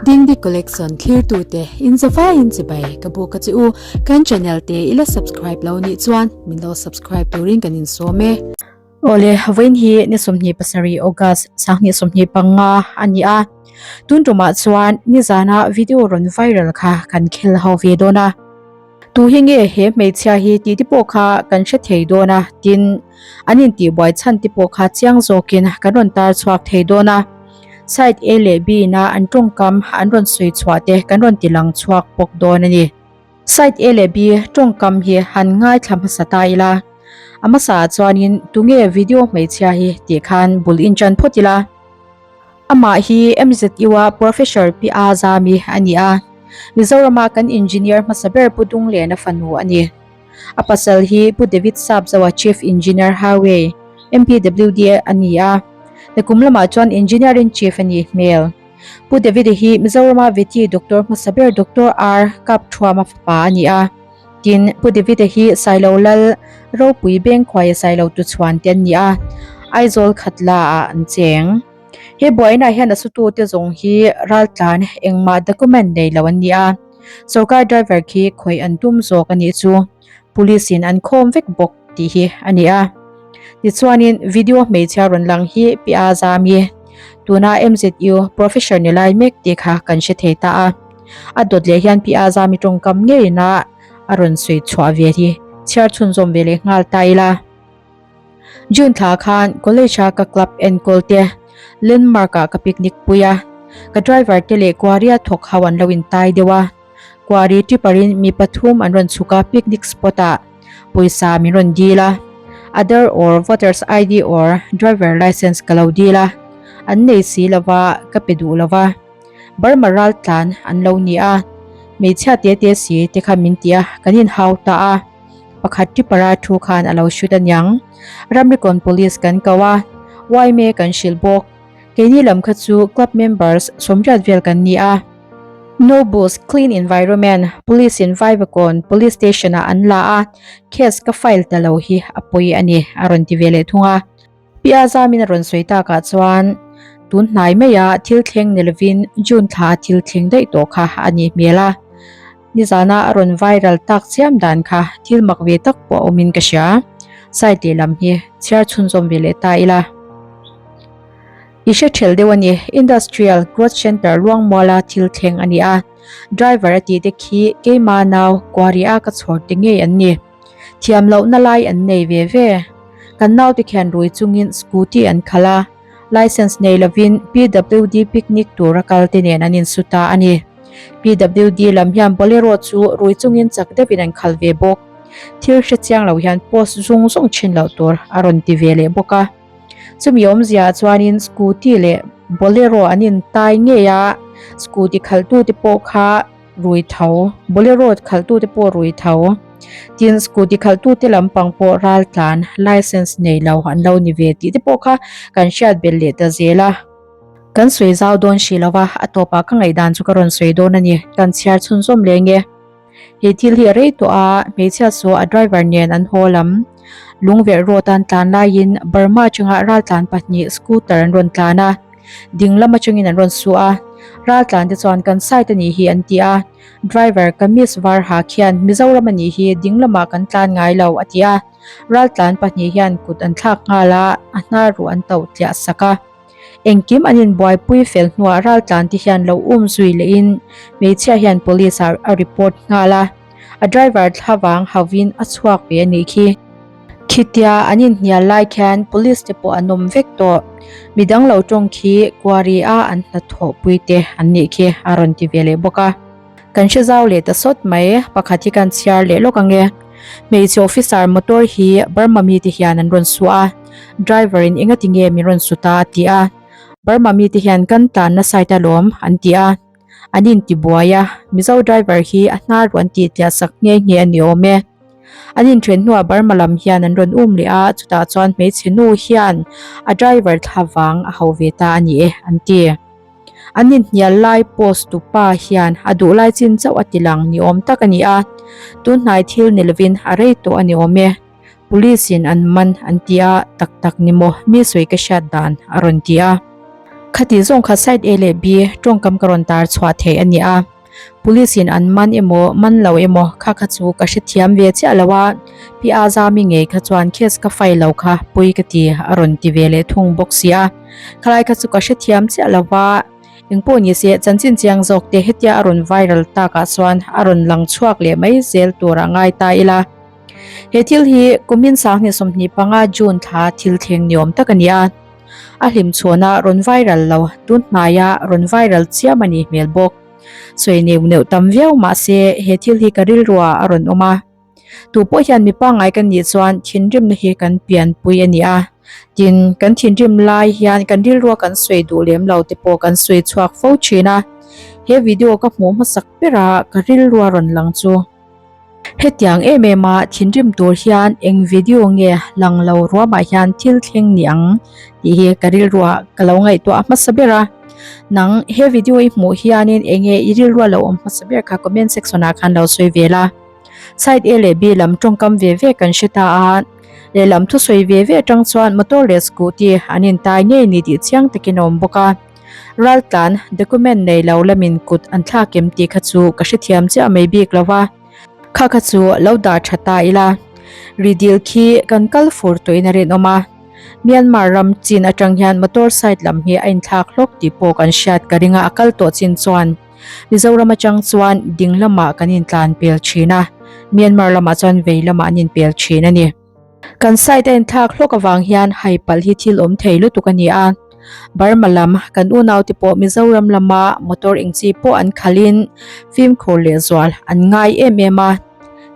Dingdi Collection thlirtute in zavaiin chibai ka buk a che u. Kan channel te i la subscribe lo nih chuan min lo subscribe turin kan insawm e. Awle, vawiin hi ni 27 August sanghnih 25 a ni a. Tun tumah chuan nizana video rawn viral kha kan khel ho ve dawn a. Tu hi nge he hmeichhia hi tih te pawh kha kan hre thei dawn a, tin an intihbuai chhan te pawh kha chiang zawkin kan rawn tar chhuak thei dawn a. Side A leh B ina an tawngkam an rawn sawi chhuah te kan rawn ti lang chhuak bawk dawn a ni. Side A leh B tawngkam hi han ngaithla hmasa ta ila, a hmasa ah chuanin tunge video hmeichhia hi tih khan bul intan phawt ila. Amah hi MZU-a Professor Pi A Zami a ni a, Mizorama kan Engineer hmasa ber Pu Dunglena fanu a ni. A pasal hi Pu David Sapzoa Chief Engineer Highway, MPWD, a ni a, nakum lamah chuan Engineering Chief a nih hmel. Pu David-a hi Mizorama Vety Doctor hmasa ber Doctor R Kapthuama fapa a ni a. Tin, Pu David-a hi Sailo Lal Ropui Bengkhuaia Sailo Tuchhuan te an ni a, Aizawl Khatla ah an cheng. He buainaah hian a sutute zawng hi raltlan engmah document nei lo an ni a, sorkar driver khi khawih an tum zawk a nih chu police in an khawm vek bawk tih hi a ni a. Tichuanin video hmeichhia rawn lang hi Pi A Zami, tuna MZU professor ni lai mek tih kha kan hre thei ta a. A dawt leh hian Pi A Zami tawngkam ngeina a rawn sawi chhuah ve hi chhiar chhunzawm ve leh nghal ta ila. June thla khan college a ka club enkawl te Landmark ah ka picnic pui a, ka driver te leh quarry a thawk ho an lo intai deuh a. Quarry tipper in mi pathum an rawn chhuk a picnic spot ah pawisa min rawn dil a, Aadhar or voters ID or driver licence ka lo dil a, an nei si lova ka pe duh lova. Burma ral tlan an lo ni a, hmeichhia te te si te kha min ti a, kan inhau ta a, pakhat tipper a thu khan a lo shoot aniang. Ramrikawn police kan ko a, yma kan hrilh bawk. Keini lam kha chu club members sawmriat vel kan ni a. No bus, clean environment, police in Vaivakawn police station ah an la a, case ka file ta lo hi a pawi a ni a rawn ti ve leh thung a. Pi Azamin a rawn sawi takah chuan tun hnai maia thil thleng ni lovin June thla a thil thleng daih tawh kha a nih hmel a. Nizana a rawn viral tak chiam dan kha thil mak ve tak pawh a awmin ka hria. Side lehlam hi chhiar chhunzawm ve leh ta ila. I hre thelh deuh a ni, Industrial Growth Centre Luangmuala thil thleng a ni a, driver a tih te khi keima nau Kuari a ka chhawr te ngei an ni. Thiam lohna lai an nei ve ve. Kan naute khian rui chungin scooty an khalh a, licence nei lovin PWD picnic tura kal te nen an insu ta a ni. PWD lam hian Bolero chu rui chungin chak deuhin an khalh ve bawk. Thil hre chiang lo hian post zung zung thin loh tur a rawn ti ve leh bawk a. Chumi awmzia chuanin scooty leh Bolero an intai ngei a, scooty khalhtute pawh kha rui tho, Bolero khalhtute pawh rui tho. Tin, scooty khalhtute lampang pawh raltlan, licence nei lo an lo ni ve tih te pawh kha kan hriat belh leh ta zel a. Kan sawi zau dawn hrih lo va, a tawpah ka ngaihdan chu ka rawn sawi dawn a ni, kan chhiar chhunzawm leh nge. He thil hi a rei tawh a, hmeichhia saw a driver nen an haw lam. Lungverh road an tlan laiin Burma atanga raltlan pahnih scooter an rawn tlan a, ding lam atangin an rawn su a. Raltlan te chuan kan side a nih hi an ti a, driver kamis var ha khian Mizoram a nih hi ding lamah kan tlan ngai lo a ti a. Raltlan pahnih hian kut an thlak nghal a, a hnar ruh an tauh tliah sak a. Engkim an inbuaipui fel hnuah raltlan te hian lo um zui lehin hmeichhia hian police ah a report nghal a, a driver thlavang hauhin a chhuak ve a nih khi. Khitia an inhnial lai khian police te pawh an awm vek tawh. Midang lo tawng khi quarry a an hnathawhpui te an nih khi a rawn ti ve leh bawk a. Kan hre zau leh ta sawt mai, pakhat hi kan chhiar leh lawk ang e. Hmeichhe officer motor hi Burma mite hian an rawn su a, driver in engati nge min rawn su ta a ti a, Burma mite hian kan tlanna side alawm an ti a, an intibuai a, Mizo driver hi a hnar ruah an tih tliah sak nghe nghe a ni awm e. An inthen hnuah Burma lam hian an rawn um leh a, chutah chuan hmeichhe nu hian a driver thla vang a hau ve ta a ni e an ti. An inhnial lai post tu pa hian a duh lai chin chauh a ti lang ni awm tak a ni a, tun hnai thil ni lovin a rei tawh a ni awm e. Police in an man an ti a, tak tak ni maw mi sawi ka hriat dan a rawn ti a. Khati zawng kha side A leh B tawngkam ka rawn tar chhuah thei a ni a. Police in an man emaw man lo emaw kha kha chu ka hrethiam ve chiah lo a, Pi Azami ngei kha chuan case ka file lo kha pawi ka ti a rawn ti ve leh thung bawk si a. Khalai kha chu ka hrethiam chiah lo va, engpawh ni se chanchin chiang zawk te hetia a rawn viral takah chuan a rawn lang chhuak leh mai zel tur a ngai ta ila. He thil hi kumin 2025 June thla thil thleng ni awm tak a ni a. A hlim chhuahna rawn viral lo, tun hnaia rawn viral chiam a nih hmel bawk. Sawi neuh neuh tam viau mah se he thil hi ka rilruah a rawn awm a. Tu pawh hian mi pangngai kan nih chuan thinrimna hi kan pianpui a ni a. Tin, kan thinrim lai hian kan rilrua kan sawi duh lem lo te pawh kan sawi chhuak fo thin a. He video ka hmuh hmasak bera ka rilrua rawn lang chu. Hetiang em em a thinrim tur hian eng video nge lang lo ruamah hian thil thleng ni ang tih hi ka rilruah ka lo ngaihtuah hmasa ber a. Nang he video i hmuh hianin enge i rilrua lo awm hmasa ber kha comment section ah khan lo sawi ve la. Side A leh B lam tawngkam ve ve kan hre ta a, lehlam thusawi ve ve atang chuan motor leh scooty an intai ngei ni tih chiang takin a awm bawk a. Raltlan document nei lo lamin kut an thlak em tih kha chu ka hrethiam chiah mai bik lo va, kha kha chu lo dah tha ta ila. Ridil khi kan kal fur tawhin a rinawm a, Myanmar ram chin atang hian motor side lam hi a inthlak hlawk tih pawh kan hriat ka ring a, a kal tawh chin chuan Mizoram atang chuan ding lamah kan intlan pel thin a, Myanmar lamah chuan vei lamah an inpel thin a ni. Kan side a inthlak hlawk avang hian hai palh hi thil awm thei lutuk a ni a. Burma lam kan unaute pawh Mizoram lama motor eng chi pawh an khalhin fimkhur lehzual an ngai em em a.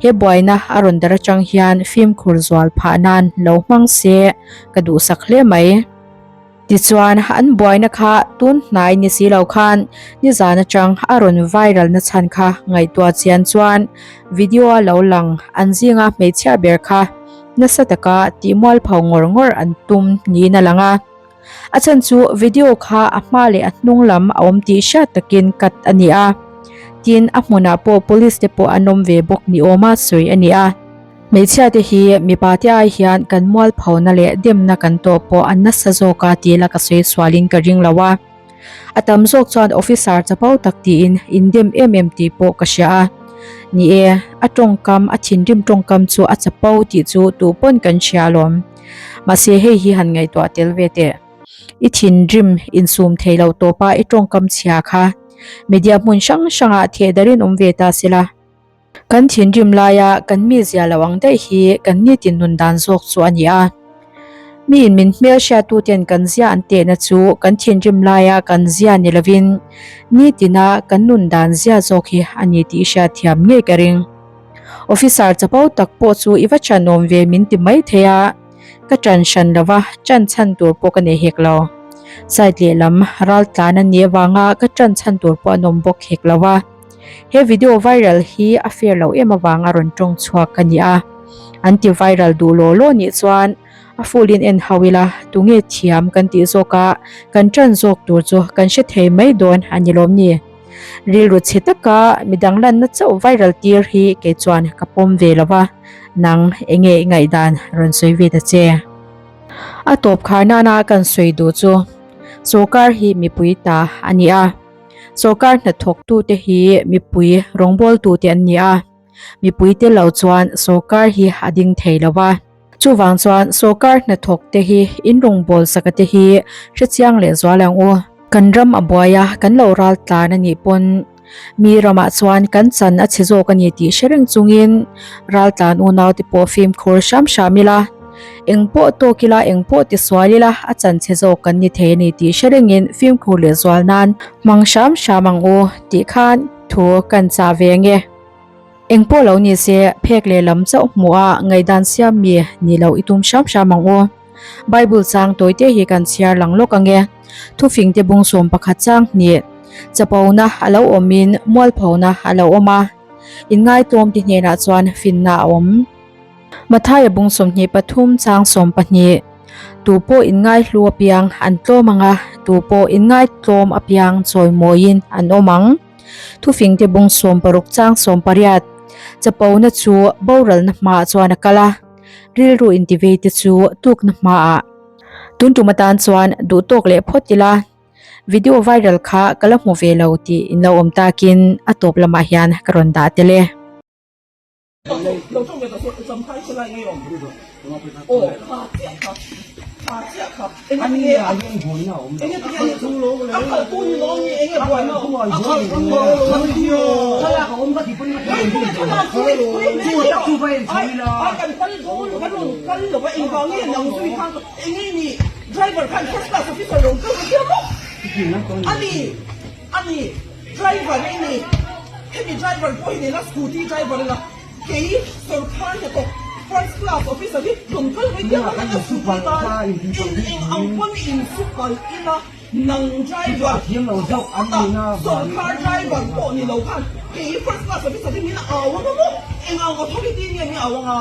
He buaina a rawn dar atang hian fimkhur zual phah nan lo hmang se ka duhsak hle mai. Tichuan, an buaina kha tun hnai ni si lo khan nizan atang a rawn viral na chhan kha ngaihtuah chian chuan video a lo lang an zinga hmeichhia ber kha nasa taka tihmualpho ngawr ngawr an tum niin a lang a. A chhan chu video kha a hma leh a hnung lam a awm tih hriat takin cut a ni a, tin a hmunah pawh police te pawh an awm ve bawk ni awma sawi a ni a. Hmeichhia te hi mipa te ai hian kan mualphona leh demna kan tawh pawh an nasa zawk a tih la ka sawi sualin ka ring lo a. A tam zawk chuan officer chapo tak tiin in dem em em tih pawh ka hria a. Ni e, a tawngkam, a thinrim tawngkam chu a chapo tih chu tu pawn kan hria alawm. Mahse hei hi han ngaihtuah tel ve teh. I thinrim insum thei lo tawpa i tawngkam chhia kha media hmun hrang hrangah thehdarin awm ve ta sela. Kan thinrim laia kan mizia lo ang daih hi kan nitin nun dan zawk chu a ni a. Miin min hmelhriattuten kan zia an tehna chu kan thinrim laia kan zia ni lovin nitina kan nun dan zia zawk hi a ni tih hriatthiam ngei ka ring. Officer chapo tak pawh chu i va chanawm ve min ti mai thei a, ka ṭan hran lova ṭan chhan tur pawh ka nei hek lo. Side lehlam raltlan a nih avanga ka ṭan chhan tur pawh an awm bawk hek lo a. He video viral hi a fair loh em avanga rawn tawng chhuak ka ni a, an ti viral duh law law nih chuan a full in en hau ila tunge thiam kan tih zawk a, kan tan zawk tur chu kan hre thei mai dawn a ni lawm ni. Rilru chhe taka midang lanna chauh viral tir hi kei chuan ka pawm ve lo va, nang enge i ngaihdan rawn sawi ve ta che. A tawp khar nana kan sawi duh chu sawrkar hi mipui ta a ni a. Sorkar hnathawktute hi mipui rawngbawltute an ni a, mipui tel lo chuan sorkar hi a ding thei lo va. Chuvang chuan sorkar hnathawkte hi in rawngbawlsaka te hi hrechiang leh zual ang u. Kan ram a buai a, kan lo ral tlan a nih pawn mi ramah chuan kan chan a chhe zawk a ni tih hre reng chungin ral tlan unaute pawh fimkhur hram hram ila. Eng pawh tawk ila, eng pawh ti sual ila, a chan chhe zawk kan ni thei a ni tih hre rengin fimkhur leh zual nan hmang hram hram ang u tih khan thu kan chah ve ang e. Eng pawh lo ni se, phek leh lam chauh hmuh a ngaihdan siam mi ni lo i tum hram hram ang u. Bible chang tawite hi kan chhiar lang lawk ang e. Thufingte bungsawm pakhat chang hnih, Chapona a lo awmin mualphona a lo awm a, inngaitawm ti hnenah chuan finna a awm. Mathaia bung 23 chang 12, Tu pawh inngaihlu apiang an tlawm ang a, tu pawh inngaitlawm apiang chawimawiin an awm ang. Thufingte bung 60 chang 18, Chapona chu boralna hmaah chuan a kal a, rilru intiveite chu tukna hmaah. Tun tum atan chuan duhtawk leh phawt ila. Video viral kha ka la hmu ve lo tih in lo awm takin a tawp lamah hian ka rawn dah tel e. Driver i ni, hemi driver pawh hi nena scooty driver ila kei sorkar hnathawk first class officer hi rawn kal mai diam a kan scooty tan in eng ang pawn in su kal ila nang driver sorkar driver pawh ni lo khan kei first class officer hi min au anga maw eng ang authority nge min au anga.